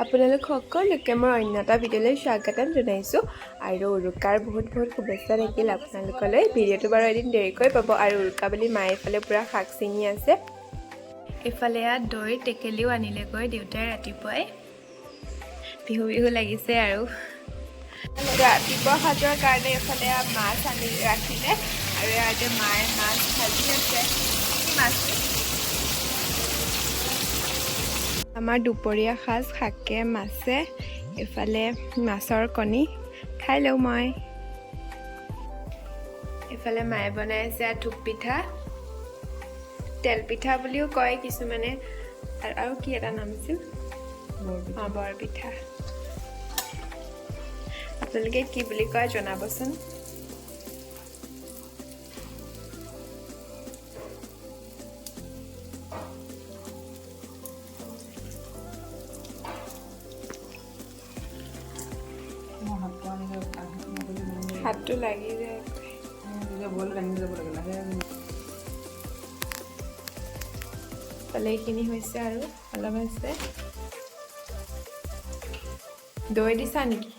আপোনালোক সকলোকে মই অন্য এটা ভিডিঅ'লৈ স্বাগতম জনাইছোঁ আৰু উৰুকাৰ বহুত বহুত শুভেচ্ছা থাকিল আপোনালোকলৈ। ভিডিঅ'টো বাৰু এদিন দেৰিকৈ পাব। আৰু উৰুকা বুলি মায়ে এইফালে পূৰা শাক ছিঙি আছে। এইফালে ইয়াত দৈৰ টেকেলিও আনিলেগৈ দেউতাই ৰাতিপুৱাই। বিহু বিহু লাগিছে। আৰু ৰাতিপুৱা সাজৰ কাৰণে এইফালে মাছ আনি ৰাখিলে আৰু ইয়াতে মায়ে মাছ ভাজি আছে। কি মাছ? আমাৰ দুপৰীয়া সাজ শাকে মাছে, এইফালে মাছৰ কণী খাই লওঁ মই। এইফালে মায়ে বনাই আছে থোপ পিঠা, তেল পিঠা বুলিও কয় কিছুমানে। আৰু কি এটা নাম আছিল? অঁ, বৰপিঠা। আপোনালোকে কি বুলি কয় জনাবচোন। হাতটো লাগি যায়। এইফালে এইখিনি হৈছে আৰু অলপ আছে। দৈ দিছা নেকি?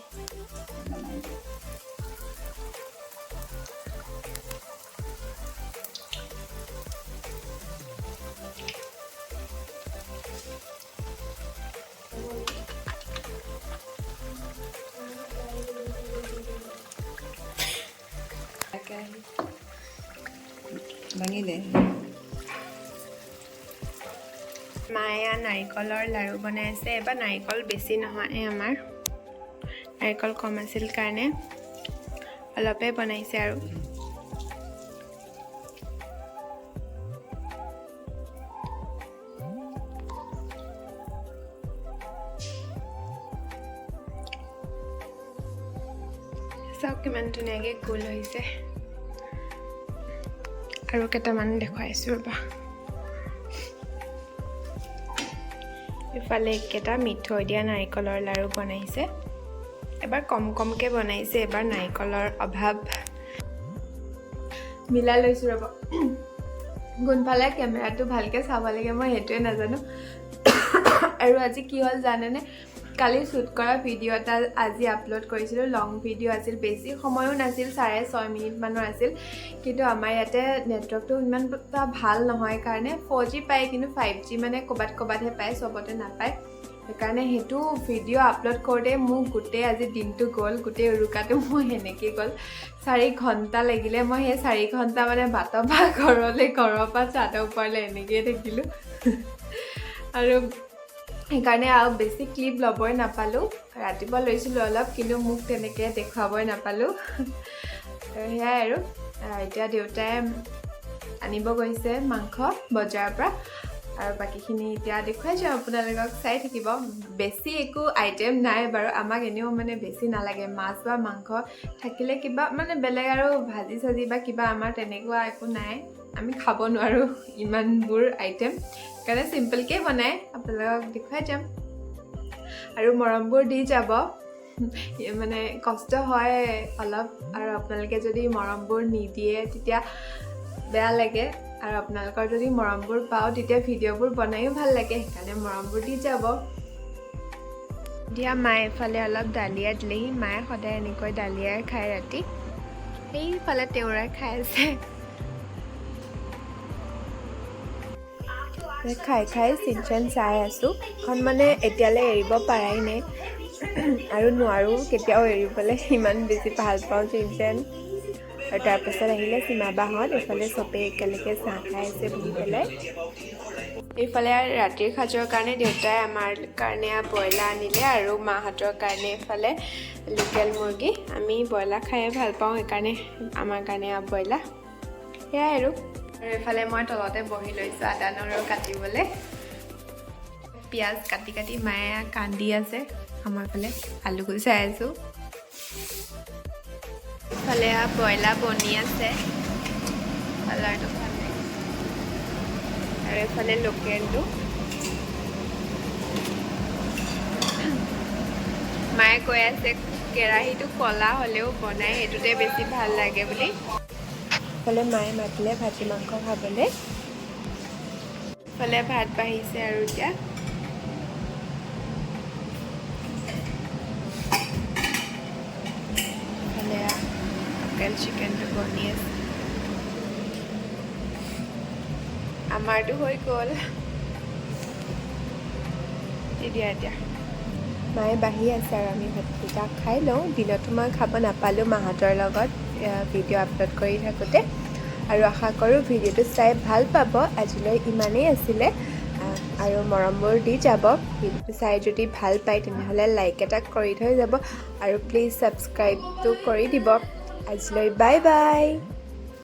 ভাঙি দে। মায়ে নাৰিকলৰ লাড়ু বনাই আছে। এবাৰ নাৰিকল বেছি নহয়, আমাৰ নাৰিকল কম আছিল কাৰণে অলপে বনাইছে। আৰু চাওক কিমান ধুনীয়াকৈ গোল হৈছে। আৰু কেইটামান দেখুৱাইছোঁ, ৰ'বা। ইফালে এইকেইটা মিঠৈ দিয়া নাৰিকলৰ লাড়ু বনাইছে। এবাৰ কম কমকৈ বনাইছে, এবাৰ নাৰিকলৰ অভাৱ। মিলাই লৈছোঁ, ৰ'ব। কোনফালে কেমেৰাটো ভালকৈ চাব লাগে মই সেইটোৱে নাজানো। আৰু আজি কি হ'ল জানেনে? কালি শ্বুট কৰা ভিডিঅ' এটা আজি আপলোড কৰিছিলোঁ। লং ভিডিঅ' আছিল, বেছি সময়ো নাছিল, 6.5 মিনিটমানৰ আছিল। কিন্তু আমাৰ ইয়াতে নেটৱৰ্কটো ইমান এটা ভাল নহয় কাৰণে 4G পায়, কিন্তু 5G মানে ক'ৰবাত ক'ৰবাতহে পায়, চবতে নাপায়। সেইকাৰণে সেইটো ভিডিঅ' আপলোড কৰোঁতে মোক গোটেই আজি দিনটো গ'ল, গোটেই উৰুকাটো মোৰ সেনেকেই গ'ল। 4 ঘণ্টা লাগিলে। মই সেই 4 ঘণ্টা মানে বাটৰ পৰা ঘৰলৈ, ঘৰৰ পৰা চাদৰ ওপৰলৈ এনেকৈয়ে থাকিলোঁ। আৰু সেইকাৰণে আৰু বেছি ক্লিপ ল'বই নাপালোঁ। ৰাতিপুৱা লৈছিলোঁ অলপ, কিন্তু মোক তেনেকৈ দেখুৱাবই নাপালোঁ। সেয়াই। আৰু এতিয়া দেউতাই আনিব গৈছে মাংস বজাৰৰ পৰা। আৰু বাকীখিনি এতিয়া দেখুৱাই যাওঁ আপোনালোকক, চাই থাকিব। বেছি একো আইটেম নাই বাৰু। আমাক এনেও মানে বেছি নালাগে। মাছ বা মাংস থাকিলে কিবা মানে বেলেগ আৰু ভাজি চাজি বা কিবা আমাৰ তেনেকুৱা একো নাই। আমি খাব নোৱাৰোঁ ইমানবোৰ আইটেম। সেইকাৰণে চিম্পলকৈ বনাই আপোনালোকক দেখুৱাই যাম। আৰু মৰমবোৰ দি যাব। মানে কষ্ট হয় অলপ আৰু আপোনালোকে যদি মৰমবোৰ নিদিয়ে তেতিয়া বেয়া লাগে। আৰু আপোনালোকৰ যদি মৰমবোৰ পাওঁ তেতিয়া ভিডিঅ'বোৰ বনায়ো ভাল লাগে। সেইকাৰণে মৰমবোৰ দি যাব। এতিয়া মায়ে এফালে অলপ দালিয়া দিলেহি। মায়ে সদায় এনেকৈ দালিয়াই খায় ৰাতি। সেইফালে তেওঁৰাই খাই আছে। খাই খাই চিনচেন চাই আছোঁ। এখন মানে এতিয়ালৈ এৰিব পৰাই নাই আৰু নোৱাৰোঁ কেতিয়াও এৰিবলৈ, ইমান বেছি ভাল পাওঁ চিনচেন। আৰু তাৰপাছত আহিলে সীমা বাহঁত। এইফালে চবেই একেলগে চাহ খাই আছে বহি পেলাই। এইফালে ৰাতিৰ সাজৰ কাৰণে দেউতাই আমাৰ কাৰণে ব্ৰইলাৰ আনিলে আৰু মাহঁতৰ কাৰণে এইফালে লোকেল মুৰ্গী। আমি ব্ৰইলাৰ খায়ে ভাল পাওঁ, সেইকাৰণে আমাৰ কাৰণে ব্ৰইলাৰ। সেয়াই আৰু। আৰু এইফালে মই তলতে বহি লৈছোঁ আদা নহৰু কাটিবলৈ। পিঁয়াজ কাটি কাটি মায়ে কান্দি আছে। আমাৰ ফালে আলু গুচাই আছোঁ। ইফালে ব্ৰইলাৰ বনি আছে, কালাৰটো ভাল লাগিছে। আৰু এইফালে লোকেলটো। মায়ে কৈ আছে কেৰাহীটো ক'লা হ'লেও বনাই সেইটোতে বেছি ভাল লাগে বুলি। ইফালে মায়ে মাতিলে ভাজি মাংস খাবলৈ। ইফালে ভাত বাঢ়িছে আৰু এতিয়া বনি আছে। আমাৰতো হৈ গ'ল। দিয়া এতিয়া মায়ে বাঢ়ি আছে আৰু আমি ভাতকেইটা খাই লওঁ। দিনতো মই খাব নাপালোঁ মাহঁতৰ লগত ভিডিঅ' আপলোড কৰি থাকোঁতে। আৰু আশা কৰোঁ ভিডিঅ'টো চাই ভাল পাব। আজিলৈ ইমানেই আছিলে আৰু মৰমবোৰ দি যাব। ভিডিঅ'টো চাই যদি ভাল পায়, তেনেহ'লে লাইক এটা কৰি থৈ যাব আৰু প্লিজ ছাবস্ক্ৰাইবটো কৰি দিব। আজিলৈ বাই বাই।